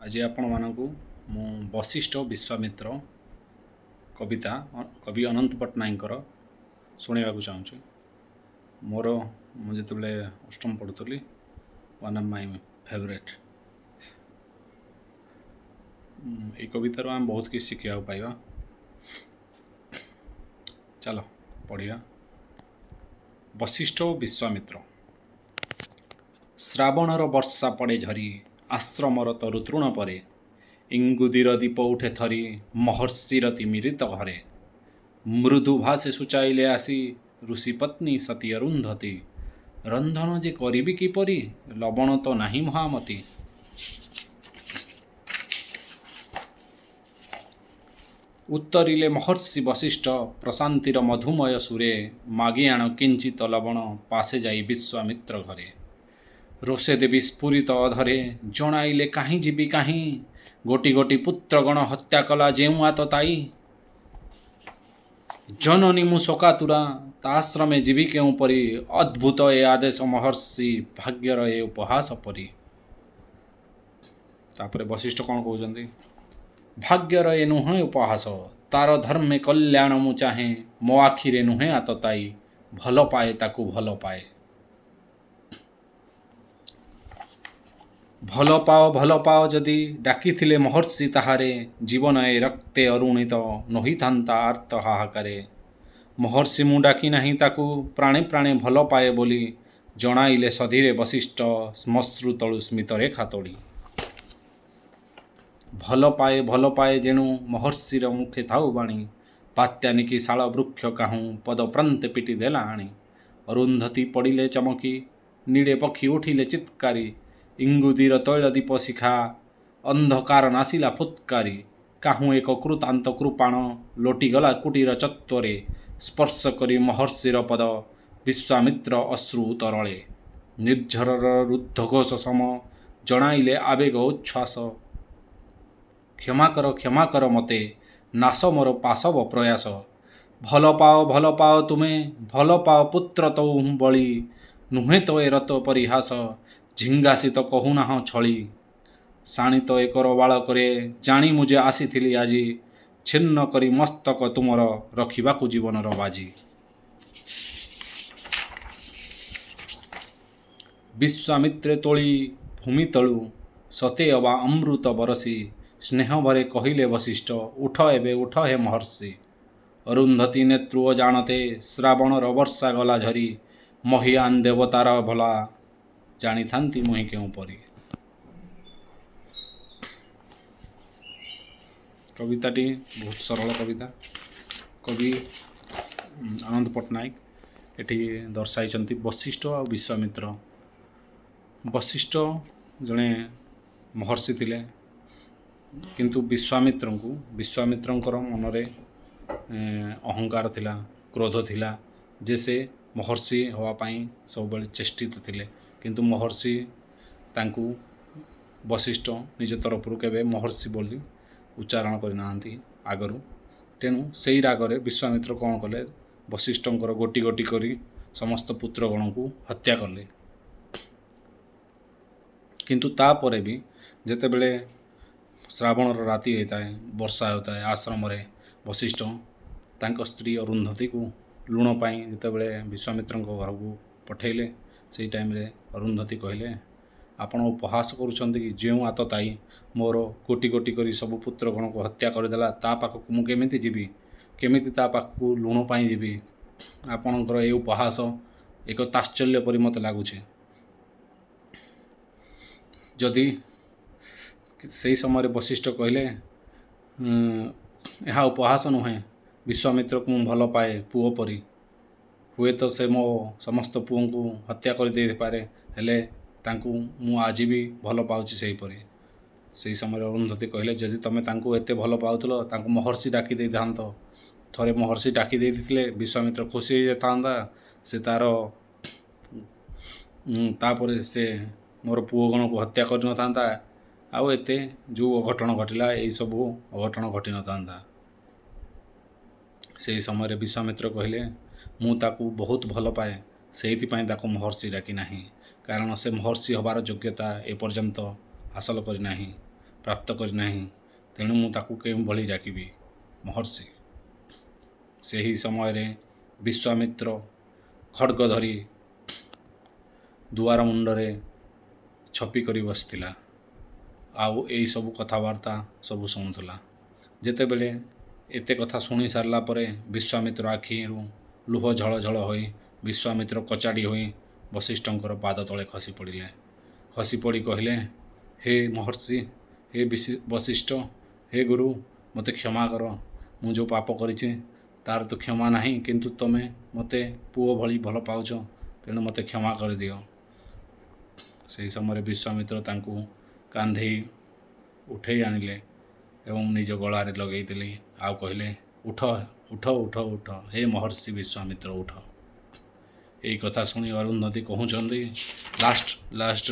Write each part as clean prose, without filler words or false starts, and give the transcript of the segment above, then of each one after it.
ଆଜି ଆପଣମାନଙ୍କୁ ମୁଁ ବଶିଷ୍ଠ ବିଶ୍ୱାମିତ୍ର କବିତା କବି ଅନନ୍ତ ପଟ୍ଟନାୟକଙ୍କର ଶୁଣାଇବାକୁ ଚାହୁଁଛି। ମୁଁ ଯେତେବେଳେ ଅଷ୍ଟମ ପଢ଼ୁଥିଲି, ୱାନ୍ ଅଫ୍ my favourite. ଏଇ କବିତାରୁ ଆମେ ବହୁତ କିଛି ଶିଖିବାକୁ ପାଇବା। ଚାଲ ପଢ଼ିବା। ବଶିଷ୍ଠ ଓ ବିଶ୍ୱାମିତ୍ର। ଶ୍ରାବଣର ବର୍ଷା ପଡ଼େ ଝରି, ଆଶ୍ରମର ତରୁତୃଣ ପରେ। ଇଙ୍ଗୁଦିର ଦୀପ ଉଠେ ଥରି, ମହର୍ଷିର ତିମିରିତ ଘରେ। ମୃଦୁ ଭାଷେ ସୂଚାଇଲେ ଆସି ଋଷିପତ୍ନୀ ସତୀ ଅରୁନ୍ଧତୀ, ରନ୍ଧନ ଯେ କରିବି କିପରି, ଲବଣ ତ ନାହିଁ ମହାମତି। ଉତ୍ତରିଲେ ମହର୍ଷି ବଶିଷ୍ଠ ପ୍ରଶାନ୍ତିର ମଧୁମୟ ସୁରେ, ମାଗିଆଣ କିଞ୍ଚିତ ଲବଣ ପାଶେ ଯାଇ ବିଶ୍ୱାମିତ୍ର ଘରେ। ରୋଷେ ଦେବୀ ସ୍ଫୁରିତ ଅଧରେ ଜଣାଇଲେ, କାହିଁ ଯିବି କାହିଁ, ଗୋଟି ଗୋଟି ପୁତ୍ରଗଣ ହତ୍ୟା କଲା ଯେଉଁ ଆତତାୟୀ। ଜନନୀ ମୁଁ ଶୋକାତୁରା, ତା ଆଶ୍ରମେ ଯିବି କେଉଁ ପରି? ଅଦ୍ଭୁତ ଏ ଆଦେଶ ମହର୍ଷି, ଭାଗ୍ୟର ଏ ଉପହାସ ପରି। ତାପରେ ବଶିଷ୍ଠ କ'ଣ କହୁଛନ୍ତି? ଭାଗ୍ୟର ଏ ନୁହେଁ ଉପହାସ, ତାର ଧର୍ମେ କଲ୍ୟାଣ ମୁଁ ଚାହେଁ। ମୋ ଆଖିରେ ନୁହେଁ ଆତତାୟୀ, ଭଲ ପାଏ ତାକୁ ଭଲ ପାଏ। ଭଲ ପାଅ, ଭଲ ପାଅ ଯଦି ଡାକିଥିଲେ ମହର୍ଷି ତାହାରେ, ଜୀବନ ଏ ରକ୍ତେ ଅରୁଣିତ ନୋହିଥାନ୍ତା ଆର୍ତ୍ତ ହାହାକାରେ। ମହର୍ଷି ମୁଁ ଡାକି ନାହିଁ ତାକୁ, ପ୍ରାଣେ ପ୍ରାଣେ ଭଲ ପାଏ ବୋଲି ଜଣାଇଲେ ସଧୀରେ ବଶିଷ୍ଠ ଶ୍ମଶ୍ରୁ ତଳୁ ସ୍ମିତରେଖା ତୋଳି। ଭଲ ପାଏ, ଭଲ ପାଏ ଯେଣୁ ମହର୍ଷିର ମୁଖେ ଥାଉ ବାଣୀ, ବାତ୍ୟାନିକି ଶାଳ ବୃକ୍ଷ କାହୁଁ ପଦ ପ୍ରାନ୍ତେ ପିଟି ଦେଲା ଆଣି। ଅରୁନ୍ଧତୀ ପଡ଼ିଲେ ଚମକି, ନୀଡ଼େ ପକ୍ଷୀ ଉଠିଲେ ଚିତ୍କାରି। ଇଙ୍ଗୁଦିର ତୈଳ ଦୀପ ଶିଖା ଅନ୍ଧକାର ନାଶିଲା ଫୁତ୍କାରି। କାହୁଁ ଏକ କୃତାନ୍ତ କୃପାଣ ଲୋଟିଗଲା କୁଟୀର ଚତ୍ୱରେ, ସ୍ପର୍ଶ କରି ମହର୍ଷିର ପଦ ବିଶ୍ୱାମିତ୍ର ଅଶ୍ରୁ ତରଳେ। ନିର୍ଝରର ରୁଦ୍ଧଘୋଷ ସମ ଜଣାଇଲେ ଆବେଗ ଉଚ୍ଛ୍ୱାସ, କ୍ଷମା କର, କ୍ଷମା କର ମତେ, ନାଶ ମୋର ପାଶବ ପ୍ରୟାସ। ଭଲ ପାଅ, ଭଲ ପାଅ ତୁମେ, ଭଲ ପାଅ ପୁତ୍ର ତୌ ବଳି। ନୁହେଁ ତ ଏ ରତ ପରିହାସ, ଝିଙ୍ଗାସିତ କହୁନାହଁ ଛଳି। ଶାଣିତ ଏକର ବାଳକରେ ଜାଣି ମୁଁ ଯେ ଆସିଥିଲି ଆଜି, ଛିନ୍ନ କରି ମସ୍ତକ ତୁମର ରଖିବାକୁ ଜୀବନର ବାଜି। ବିଶ୍ୱାମିତ୍ରେ ତୋଳି ଭୂମି ତଳୁ ସତେ ଅବା ଅମୃତ ବରଷି, ସ୍ନେହ ଭରେ କହିଲେ ବଶିଷ୍ଠ, ଉଠ ଏବେ ଉଠ ହେ ମହର୍ଷି। ଅରୁନ୍ଧତୀ ନେତୃ ଅଜାଣତେ ଶ୍ରାବଣର ବର୍ଷା ଗଲା ଝରି, ମହିୟାନ ଦେବତାର ଭଲା ଜାଣିଥାନ୍ତି ମୁହିଁ କେଉଁ ପରି। କବିତାଟି ବହୁତ ସରଳ କବିତା। କବି ଆନନ୍ଦ ପଟ୍ଟନାୟକ ଏଠି ଦର୍ଶାଇଛନ୍ତି ବଶିଷ୍ଠ ଆଉ ବିଶ୍ୱାମିତ୍ର। ବଶିଷ୍ଠ ଜଣେ ମହର୍ଷି ଥିଲେ, କିନ୍ତୁ ବିଶ୍ୱାମିତ୍ରଙ୍କର ମନରେ ଅହଙ୍କାର ଥିଲା, କ୍ରୋଧ ଥିଲା ଯେ ସେ ମହର୍ଷି ହେବା ପାଇଁ ସବୁବେଳେ ଚେଷ୍ଟିତ ଥିଲେ। କିନ୍ତୁ ମହର୍ଷି ତାଙ୍କୁ ବଶିଷ୍ଠ ନିଜ ତରଫରୁ କେବେ ମହର୍ଷି ବୋଲି ଉଚ୍ଚାରଣ କରିନାହାନ୍ତି ଆଗରୁ। ତେଣୁ ସେଇ ରାଗରେ ବିଶ୍ୱାମିତ୍ର କ'ଣ କଲେ? ବଶିଷ୍ଠଙ୍କର ଗୋଟି ଗୋଟି କରି ସମସ୍ତ ପୁତ୍ରଗଣକୁ ହତ୍ୟା କଲେ। କିନ୍ତୁ ତାପରେ ବି ଯେତେବେଳେ ଶ୍ରାବଣର ରାତି ହୋଇଥାଏ, ବର୍ଷା ହେଉଥାଏ, ଆଶ୍ରମରେ ବଶିଷ୍ଠ ତାଙ୍କ ସ୍ତ୍ରୀ ଅରୁନ୍ଧତୀକୁ ଲୁଣ ପାଇଁ ଯେତେବେଳେ ବିଶ୍ୱାମିତ୍ରଙ୍କ ଘରକୁ ପଠେଇଲେ, ସେଇ ଟାଇମ୍ରେ ଅରୁନ୍ଧତୀ କହିଲେ, ଆପଣ ଉପହାସ କରୁଛନ୍ତି କି? ଯେଉଁ ଆତତାୟୀ ମୋର ଗୋଟି ଗୋଟି କରି ସବୁ ପୁତ୍ରଗଣକୁ ହତ୍ୟା କରିଦେଲା, ତା ପାଖକୁ ମୁଁ କେମିତି ଯିବି? କେମିତି ତା ପାଖକୁ ଲୁଣ ପାଇଁ ଯିବି? ଆପଣଙ୍କର ଏ ଉପହାସ ଏକ ତାତ୍ସଲ୍ୟ ପରି ମୋତେ ଲାଗୁଛି। ଯଦି ସେଇ ସମୟରେ ବଶିଷ୍ଠ କହିଲେ, ଏହା ଉପହାସ ନୁହେଁ, ବିଶ୍ୱାମିତ୍ରକୁ ମୁଁ ଭଲ ପାଏ ପୁଅ ପରି। ହୁଏତ ସେ ମୋ ସମସ୍ତ ପୁଅଙ୍କୁ ହତ୍ୟା କରିଦେଇପାରେ, ହେଲେ ତାଙ୍କୁ ମୁଁ ଆଜି ବି ଭଲ ପାଉଛି ସେହିପରି। ସେଇ ସମୟରେ ଅରୁନ୍ଧତୀ କହିଲେ, ଯଦି ତୁମେ ତାଙ୍କୁ ଏତେ ଭଲ ପାଉଥିଲ, ତାଙ୍କୁ ମହର୍ଷି ଡାକି ଦେଇଥାନ୍ତ। ଥରେ ମହର୍ଷି ଡାକି ଦେଇଥିଲେ ବିଶ୍ୱାମିତ୍ର ଖୁସି ହେଇଯାଇଥାନ୍ତା। ସେ ତାର ତାପରେ ସେ ମୋର ପୁଅଗଣକୁ ହତ୍ୟା କରିନଥାନ୍ତା, ଆଉ ଏତେ ଯେଉଁ ଅଘଟଣ ଘଟିଲା, ଏଇସବୁ ଅଘଟଣ ଘଟିନଥାନ୍ତା। ସେହି ସମୟରେ ବିଶ୍ୱାମିତ୍ର କହିଲେ, ମୁଁ ତାକୁ ବହୁତ ଭଲ ପାଏ, ସେଇଥିପାଇଁ ତାକୁ ମହର୍ଷି ଡାକି ନାହିଁ, କାରଣ ସେ ମହର୍ଷି ହେବାର ଯୋଗ୍ୟତା ଏପର୍ଯ୍ୟନ୍ତ ହାସଲ କରିନାହିଁ। ପ୍ରାପ୍ତ କରିନାହିଁ, ତେଣୁ ମୁଁ ତାକୁ କେଉଁଭଳି ଡାକିବି ମହର୍ଷି? ସେହି ସମୟରେ ବିଶ୍ୱାମିତ୍ର ଖଡ଼ଗ ଧରି ଦୁଆର ମୁଣ୍ଡରେ ଛପି କରି ବସିଥିଲା ଆଉ ଏଇସବୁ କଥାବାର୍ତ୍ତା ସବୁ ଶୁଣୁଥିଲା। ଯେତେବେଳେ ଏତେ କଥା ଶୁଣି ସାରିଲା ପରେ ବିଶ୍ୱାମିତ୍ର ଆଖିରୁ ଲୁହ ଝଳ ଝଳ ହୋଇ ବିଶ୍ୱାମିତ୍ର କଚାଡ଼ି ହୋଇ ବଶିଷ୍ଠଙ୍କର ପାଦ ତଳେ ଖସି ପଡ଼ିଲେ। ଖସି ପଡ଼ି କହିଲେ, ହେ ମହର୍ଷି, ହେ ବଶିଷ୍ଠ, ହେ ଗୁରୁ, ମୋତେ କ୍ଷମା କର। ମୁଁ ଯେଉଁ ପାପ କରିଛି ତାର ତ କ୍ଷମା ନାହିଁ, କିନ୍ତୁ ତୁମେ ମୋତେ ପୁଅ ଭଳି ଭଲ ପାଉଛ, ତେଣୁ ମୋତେ କ୍ଷମା କରିଦିଅ। ସେହି ସମୟରେ ବିଶ୍ୱାମିତ୍ର ତାଙ୍କୁ କାନ୍ଧେଇ ଉଠେଇ ଆଣିଲେ ଏବଂ ନିଜ ଗଳାରେ ଲଗେଇଦେଲେ ଆଉ କହିଲେ, ଉଠ, ଉଠ, ଉଠ, ଉଠ, ହେ ମହର୍ଷି ବିଶ୍ୱାମିତ୍ର, ଉଠ। ଏଇ କଥା ଶୁଣି ଅରୁନ୍ଧତୀ କହୁଛନ୍ତି, ଲାଷ୍ଟ ଲାଷ୍ଟ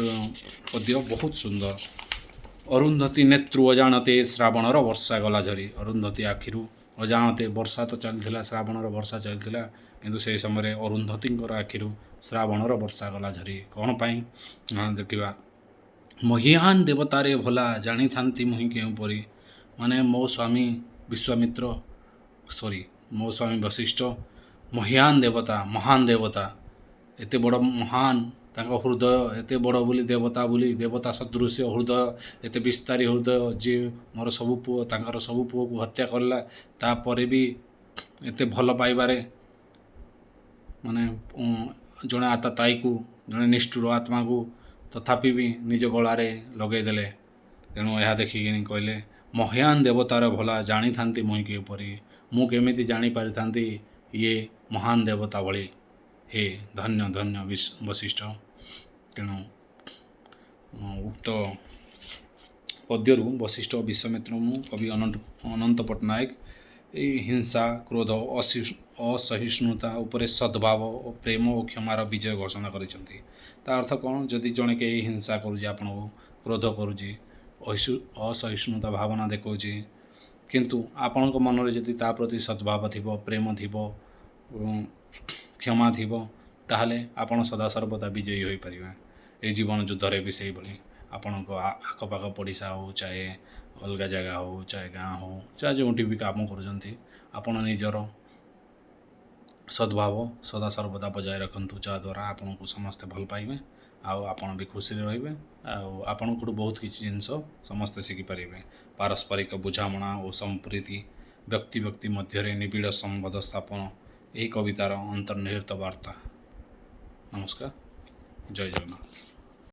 ପଦ୍ୟ ବହୁତ ସୁନ୍ଦର। ଅରୁନ୍ଧତୀ ନେତ୍ରୁ ଅଜାଣତେ ଶ୍ରାବଣର ବର୍ଷା ଗଲା ଝରି। ଅରୁନ୍ଧତୀ ଆଖିରୁ ଅଜାଣତେ ବର୍ଷା ତ ଚାଲିଥିଲା, ଶ୍ରାବଣର ବର୍ଷା ଚାଲିଥିଲା, କିନ୍ତୁ ସେହି ସମୟରେ ଅରୁନ୍ଧତୀଙ୍କର ଆଖିରୁ ଶ୍ରାବଣର ବର୍ଷା ଗଲା ଝରି। କ'ଣ ପାଇଁ ଦେଖିବା। ମହିୟାନ ଦେବତାରେ ଭଲା ଜାଣିଥାନ୍ତି ମୁହିଁ କେଉଁପରି। ମାନେ ମୋ ସ୍ୱାମୀ ବିଶ୍ୱାମିତ୍ର, ସରି, ମୋ ସ୍ୱାମୀ ବଶିଷ୍ଠ ମହିୟାନ ଦେବତା, ମହାନ ଦେବତା, ଏତେ ବଡ଼ ମହାନ, ତାଙ୍କ ହୃଦୟ ଏତେ ବଡ଼ ବୋଲି ଦେବତା ବୋଲି, ଦେବତା ସଦୃଶ୍ୟ ହୃଦୟ, ଏତେ ବିସ୍ତାରୀ ହୃଦୟ, ଯିଏ ମୋର ସବୁ ପୁଅ, ତାଙ୍କର ସବୁ ପୁଅକୁ ହତ୍ୟା କଲା, ତାପରେ ବି ଏତେ ଭଲ ପାଇବାରେ, ମାନେ ଜଣେ ଆତତାୟୀକୁ, ଜଣେ ନିଷ୍ଠୁର ଆତ୍ମାକୁ ତଥାପି ବି ନିଜ ଗଳାରେ ଲଗେଇଦେଲେ। ତେଣୁ ଏହା ଦେଖିକିନି କହିଲେ, ମହିୟାନ ଦେବତାର ଭଲା ଜାଣିଥାନ୍ତି ମୁହିଁ କିପରି। ମୁଁ କେମିତି ଜାଣିପାରିଥାନ୍ତି ଇଏ ମହାନ ଦେବତା ଭଳି। ହେ ଧନ୍ୟ ଧନ୍ୟ ବଶିଷ୍ଠ। ତେଣୁ ଉକ୍ତ ପଦ୍ୟରୁ ବଶିଷ୍ଠ ବିଶ୍ୱାମିତ୍ର ମୁଁ କବି ଅନନ୍ତ ପଟ୍ଟନାୟକ ଏଇ ହିଂସା, କ୍ରୋଧ, ଅସହିଷ୍ଣୁତା ଉପରେ ସଦ୍ଭାବ ଓ ପ୍ରେମ ଓ କ୍ଷମାର ବିଜୟ ଘୋଷଣା କରିଛନ୍ତି। ତା ଅର୍ଥ କ'ଣ? ଯଦି ଜଣେ କେହି ହିଂସା କରୁଛି ଆପଣଙ୍କୁ, କ୍ରୋଧ କରୁଛି, ଅସହିଷ୍ଣୁତା ଭାବନା ଦେଖାଉଛି, କିନ୍ତୁ ଆପଣଙ୍କ ମନରେ ଯଦି ତା ପ୍ରତି ସଦ୍ଭାବ ଥିବ, ପ୍ରେମ ଥିବ, କ୍ଷମା ଥିବ, ତାହେଲେ ଆପଣ ସଦାସର୍ବଦା ବିଜୟୀ ହୋଇପାରିବେ। ଏଇ ଜୀବନ ଯୁଦ୍ଧରେ ବି ସେଇଭଳି ଆପଣଙ୍କ ଆଖପାଖ ପଡ଼ିଶା ହେଉ, ଚାହେ ଅଲଗା ଜାଗା ହେଉ, ଚାହେ ଗାଁ ହେଉ, ଚାହେ ଯେଉଁଠି ବି କାମ କରୁଛନ୍ତି, ଆପଣ ନିଜର ସଦ୍ଭାବ ସଦାସର୍ବଦା ବଜାୟ ରଖନ୍ତୁ, ଯାହାଦ୍ୱାରା ଆପଣଙ୍କୁ ସମସ୍ତେ ଭଲ ପାଇବେ ଆଉ ଆପଣ ବି ଖୁସିରେ ରହିବେ ଆଉ ଆପଣଙ୍କଠୁ ବହୁତ କିଛି ଜିନିଷ ସମସ୍ତେ ଶିଖିପାରିବେ। ପାରସ୍ପରିକ ବୁଝାମଣା ଓ ସମ୍ପ୍ରୀତି, ବ୍ୟକ୍ତି ବ୍ୟକ୍ତି ମଧ୍ୟରେ ନିବିଡ଼ ସମ୍ବନ୍ଧ ସ୍ଥାପନ ଏହି କବିତାର ଅନ୍ତର୍ନିହିତ ବାର୍ତ୍ତା। ନମସ୍କାର, ଜୟ ଜଗନ୍ନାଥ।